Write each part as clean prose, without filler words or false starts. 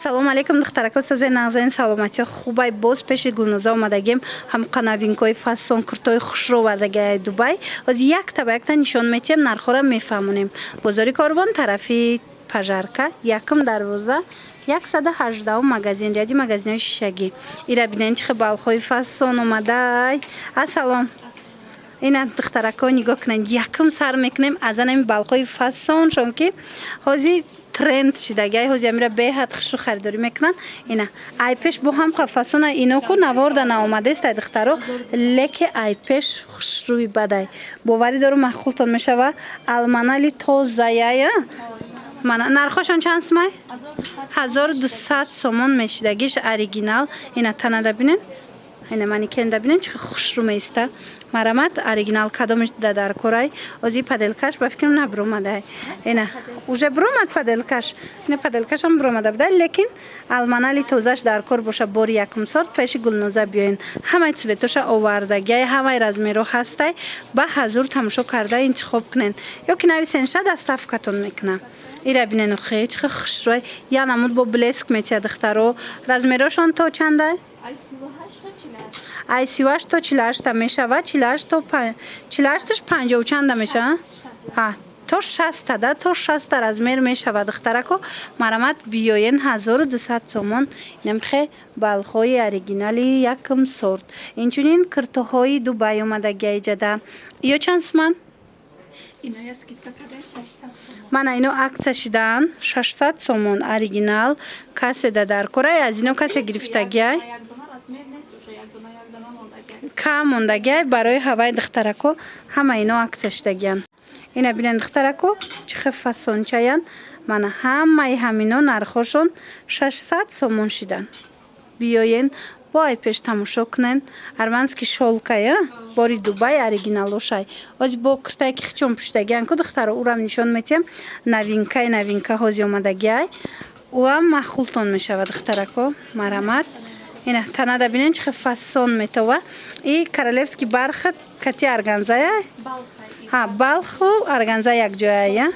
Салому алейкум, духтарако, сазе, нағзаин, саломатиё, хубай? Боз пеши Гулноза омадагем. Ҳамқа новинкаҳои фасон, куртои хушрӯ овардагиай Дубай. Ҳозир якта ба якта нишон метиҳем, нархҳоро мефаҳмонем. Бозори Корвон, тарафи Пожарка, якум дарвоза, 118-ум магазин, ряди магазинҳои шишагӣ. Ира бинен, чӣ хел балхҳои фасон омадай. Ассалом. Ина, духтарако, нигоҳ кунед. Якум сар мекунем аз анами балхҳои фасоншон, ки ҳозир тренд шидагиай. Ҳозир амира беҳад хушрӯ харидорӣ мекунанд. Ина, ай пеш бо ҳам фасона ино ку наворда наомадест, ай духтаро, леки ай пеш хушрӯи бадай. Боварӣ дорум, маъқултон мешава. Алманали тозаяя. Мана, нархошон чанд сумай? 1200 сомон мешидагиш оригинал. Ина, танада бинен, ина манекенда бинен, чӣ хушрӯ меиста. Марамат, оригинал кадомиш да дар корай. Ози поделкаш ба фикрам набуромадай. Ина, уже буромад поделкаш. Ина, поделкашам буромада буда, лекин алманали тозаш дар кор боша, бори якум сорт пеши Гулноза биёен. Ҳамаи цветоша овардагиай, ҳамаи размеро ҳастай. Ба ҳазур тамошо карда интихоб кунен ё ки нависен, ша доставкатон мекунам. Ира бинен, охе, чӣ хушрӯй, я намуд бо блеск метиҳад. Духтаро, размерошон то чандай? Ай 38 то 48-та мешавад, 48 то 48-аш панҷоҳу чанда мешавад? Ҳа, то 60-та да, то 60-та размер мешавад. Духтарако, марамат, биёен, 1200 сомон. Инамхе балхҳои оригинали якум сорт. Инчунин киртоҳои Дубай омадагиай ҷада. Ё чанд суман? Мана, ино акция шидаанд, 600 сомон оригинал. Касе да дар корай, аз ино касе гирифтагиай, кам мондагиай барои ҳаваи. Духтарако, ҳама ино акция шидагиянд. Ина бинен, духтарако, чӣ хел фасончаянд. Мана, ҳамаи ҳамино нархҳошон 600 сомон шиданд. Биёен, бо ай пеш тамошо кунен. Арманский шёлкая, бори Дубай, оригиналошай. Ҳози бо киртае ки хичон пӯшидагиан ку, духтаро, урам нишон метиҳам. Новинкаи новинка ҳози омадагиай, ӯам маъқултон мешавад. Духтарако, марамат. Ина, танада бинен, чӣ хел фасон метова. И королевский бархат кати органзая, ҳа, балху органза якҷояя.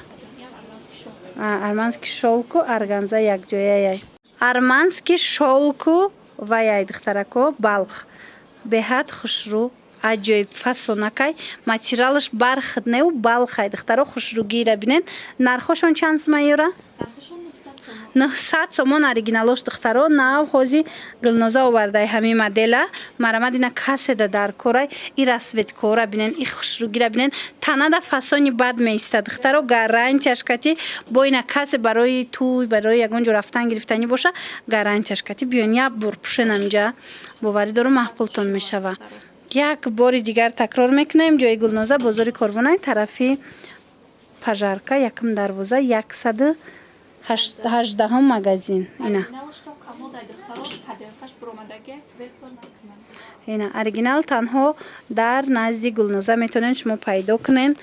Арманский шёлку органза якҷояяй. Арманский шёлку ваяй, духтарако, балх беҳад хушрӯ, аҷоиб фасонакай. Материалаш бархат неу, балхай. Духтаро, хушрӯгиира бинен. Нархошон чанд сума ёра? 900 сомон оригиналош. Духтаро, нав ҳози Гулноза овардай ҳамин модела. Марамад, ина, каседа дар корай. И расцветкора бинен, и хушрӯгира бинен, танада фасони бад меистад. Духтаро, гарантияш кати бо. Ина, касе барои тӯй, барои ягон ҷо рафтан гирифтанӣ боша, гарантияш кати биён, як бор пӯшен аминҷа. Боварӣ дорум, маъқултон мешава. Як бори дигар такрор мекунем: ҷои Гулноза, бозори Корвонай, тарафи Пожарка, якум дарвоза, 118-ум магазин. Ина, ина, оригинал танҳо дар назди Гулноза метавонед шумо пайдо кунед.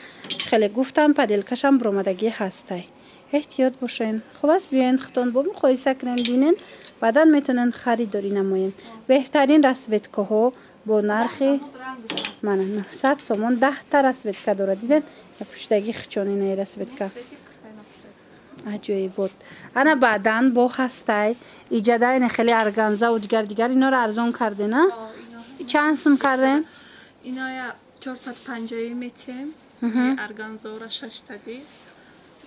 Хеле гуфтам, поделкашам буромадагӣ ҳастай, эҳтиёт бошен. Хулос, биёен, худтон бо муқоиса кунен, бинен, баъдан метавонед харидорӣ намоен. Беҳтарин расцветкаҳо бо нархи, мана, 900 сомон. 10-та расцветка дорад. Диден, пуштаги хичон, инаи расцветка аҷоибот. Ана, баъдан бо ҳастай иҷада, ина хеле органзаву дигар дигар. Иноро арзон кардена? Чанд сум карден? Иноя 450 метиҳем, органзора 600-и,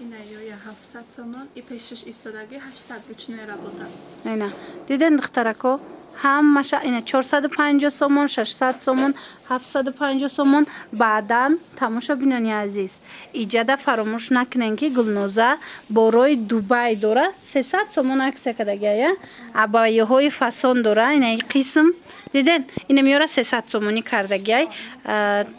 ина ёя 700 сомон, и пешаш истодаги 800, ручная работа. Ина, диден, духтарако, ҳамаша ина 450 сомон, 600 сомон, 750 сомон. Баъдан, тамошобинони азиз, иҷада фаромӯш накунен, ки Гулноза борои Дубай дора, 300 сомон акция кардагиая. Абайёҳои фасон дора. Ина, қисм диден, ина меёра 300 сомонӣ кардагиай.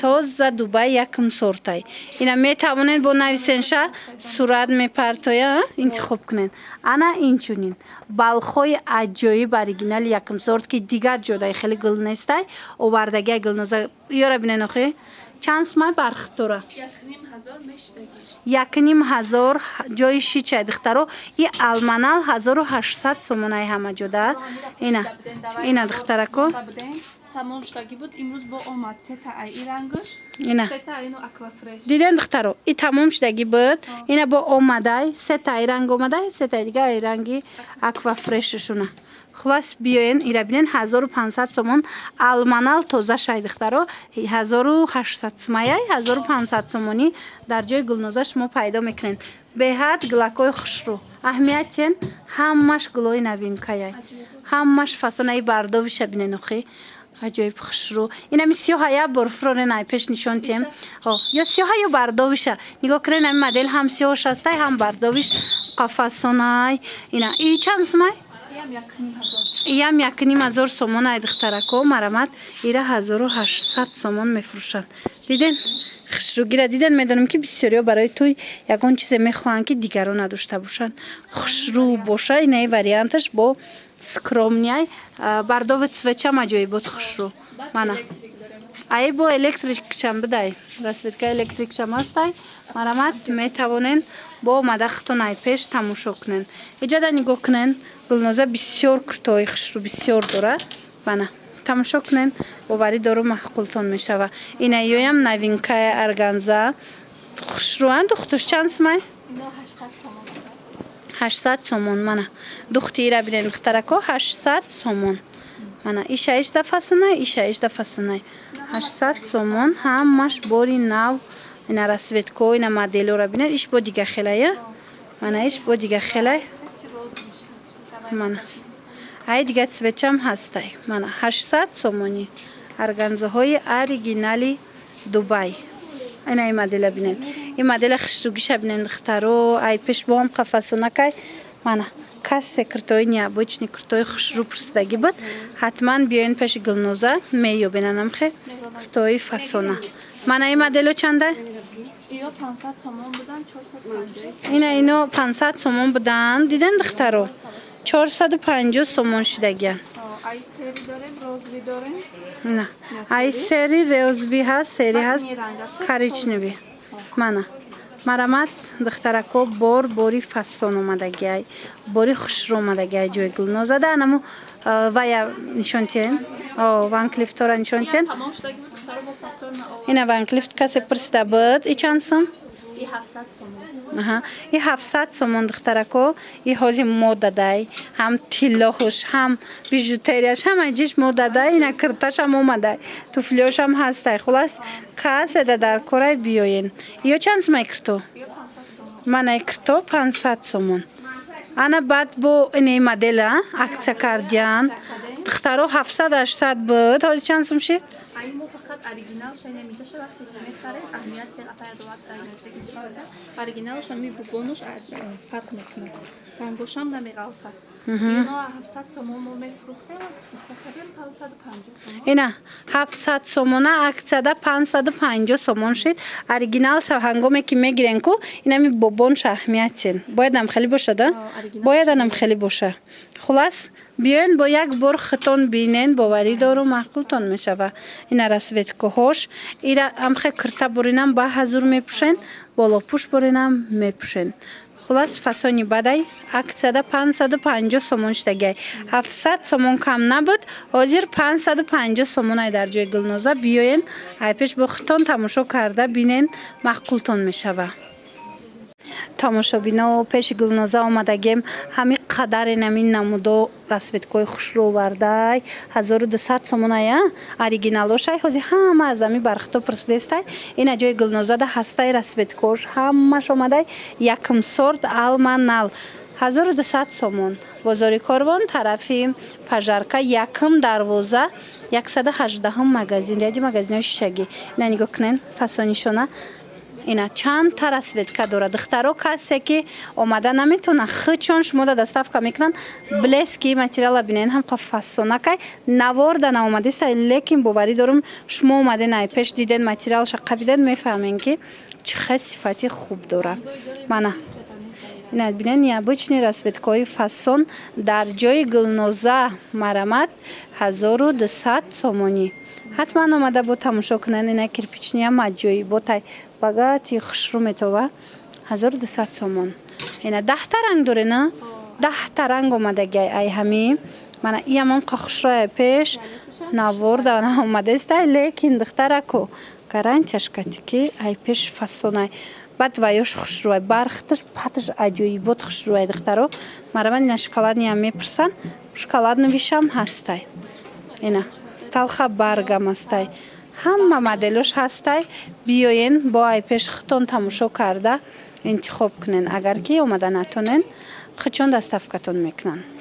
Тоза Дубай, якум сортай. Ина, метавонед бо нависенша, сурат мепартоя, интихоб кунед. Ана, инчунин балхҳои аҷоиб, оригинали якум сорт, ки дигар ҷодаи хеле гул нестай, овардагиай Гулноза. Ёра бинен, охи, чанд сумай бархат дора? 1500 ҷои шичай. Духтаро, и алманал 1800 сомонаи ҳама ҷода. Ина, ина, духтарако. Тамом шудагӣ буд, имрӯз бо омад сета ай и рангаш. Ина. Сета ину аквафреш. Диден, духтаро, и тамом шудагӣ буд, ина бо омадай, сета ай ранг омадай, сетаи дига ай ранги аквафрешшуна. Хулас, биёен, ира бинен, 1500 сомон, алманал тоза шай, духтаро, 1800 сумаяй, 1500 сомонӣ дар ҷои Гулноза шумо пайдо мекунед. Беҳад гулакҳои хушрӯ, аҳамиятен, ҳамаш гулои новинкаяй, ҳамаш фасонаи бардовиша бинен, охи аҷоиб хушрӯ. Инами сиёҳа як бор фурорен, ай пеш нишон тиҳем, ё сиёҳа, ё бардовиша. Нигоҳ кунен, ами модел ҳам сиёҳш ҳастай, ҳам бардовиш, қафасонай. Ина и чанд сумай? Иам 1500. Иям 1500 сомон ай, духтарако, марамат, ира 1800 сомон мефурӯшанд. Диден, хушрӯгира диден? Медонам, ки бисёриҳо барои тӯй ягон чизе мехоҳанд, ки дигарон надошта бошанд, хушрӯ боша. Инаи варианташ бо скромный, бардови цветчам аҷоибот, хушрӯ. Мана ай бо электрикшам бидай, расцветка электрикшам ҳастай. Марамат, метавонен бо омада худтон ай пеш тамошо кунен. Иҷада нигоҳ кунен, Гулноза бисёр куртои хушрӯ бисёр дора. Мана, тамошо кунен, боварӣ дору, маъқултон мешава. Ина ёям новинкаи органза, хушрӯанд. Духтуш чанд сумай? Ино 800 сомон. 800 сомон. Мана, духти ира бинен, духтарако, 800 сомон. Мана, иша ишда фасонай, иша ишда фасонай, 800 сомон, ҳамаш бори нав. Ина расцветко, ина моделора бинед, иш бо дига хелая, мана, иш бо дига хелай. Мана, ай дига цветчам ҳастай. Мана, 800 сомонӣ, органзаҳои оригинали Дубай. Ина ин модела бинед, ин модела хушрӯгиша бинед, духтаро, ай пеш бо ҳам қафасонакай. Мана, касе куртои необычный, куртои хушрӯ пурсидагӣ буд, ҳатман биёен пеши Гулноза, меёбенанамхе куртои фасона. Мана, ин модело чанда? Иё 500 сомон будан, 450. Ина, ино 500 сомон буданд, диден, духтаро, 450 сомон шидагиян. Ай серый дорем, розовый дорем. Ина ай серый, розовый ҳаст, серый ҳаст, коричневый. Мана, марамат, духтарако, бор бори фасон омадагиай, бори хушрӯ омадагиай ҷои Гулнозада. Анаму вая нишон тиҳен, Ван Клифтора нишон тиҳен. Тамом шудагӣ буд, духтаро, бо повторно овард. Ина Ван Клифт касе пурсида буд, и чанд сум? И 700 сомон. Аҳа, и 700 сомон, духтарако, и ҳози модадай, ҳам тиллохуш, ҳам бижутерияш, ҳама ҷиш модадай. Ина кирташам омадай, туфлиёшам ҳастай. Хулас, каседа дар корай, биёен. Ё чанд сумай кирто? Иё 500 сомон. Мана, кирто 500 сомон. Ана, баъд бо инаи модела акция кардиян, духтаро, 700, 800 буд, ҳозир чанд сум шид? Ай мо фақат оригиналша инамиҷаша вақте ки мехаред, аҳамияти апай адолат наздик нишон медиҳад. Оригиналша ми бубонуш фарқ мекунад. Сангошам намеғалтад. Ино 700 сомон мо мефурӯхтем, скидка кардем, 550 сомон. Ина 700 сомона акцияда 550 сомон шид. Оригиналша ҳангоме ки мегирен ку, инами бобонша аҳамиятен, боядам хеле бошад, а? Бояд анам хеле боша. Хулас, биёен, бо як бор хитон бинен, боварӣ дору, маъқултон мешава. Ина расцветкоҳош, ира амхе кирта буринам ба ҳазур мепӯшен, болопӯш буринам мепӯшен. Хулас, фасони бадай, акцияда 550 сомон шудагиай. 700 сомон кам набуд, ҳозир 550 сомонай дар ҷои Гулноза. Биёен, ай пеш бо хитон тамошо карда бинен, маъқултон мешава. Тамошобино, пеши Гулноза омадагем, ҳами қадаре намин намудо расцветкои хушрӯ овардай, 1200 сомоная оригиналошай. Ҳозир ҳама аз ами бархито пурсидестай. Ина ҷои Гулнозада ҳастай, расцветкош ҳамаш омадай, якм сорт, алманал, 1200 сомон. Бозори Корвон, тарафи Пожарка, якм дарвоза, 118-ум магазин, ряди магазинҳои шишагӣ. Ина нигоҳ кунен, фасонишона. Ина чандта расцветка дорад, духтаро. Касе ки омада наметавонад, худшон шумода доставка мекунанд. Блески материала бинен, ҳам фасонакай. Наворда наомадиста, лекин боварӣ дорум, шумо омаден, ай пеш диден, материалша қабиден, мефаҳмем, ки чӣ хел сифати хуб дорад. Мана, ина бинен, необычный расцветкои фасон дар ҷои Гулноза, марамат, 1200 сомонӣ. Ҳатман омада бо тамошо кунанд. Ина кирпичныям аҷоиботай, багати хушрӯ метова, 1200 сомон. Ина 10-та ранг доре, на 10-та ранг омадагиай. Ай ҳами, мана, иамам қа хушрӯя пеш. Навор да наомадестай, лекин, духтарако, гарантияш кати, ки ай пеш фасонай. Баъд ваёш хушрӯай, бархташ, паташ аҷоибот хушрӯай, духтаро. Мараман, ина шоколадныйам мепурсанд, шоколадныйшам ҳастай, ина талха баргам ҳастай, ҳама моделош ҳастай. Биёен, бо ай пеш худтон тамошо карда интихоб кунен. Агар ки омада натонен, худшон доставкатон мекунанд.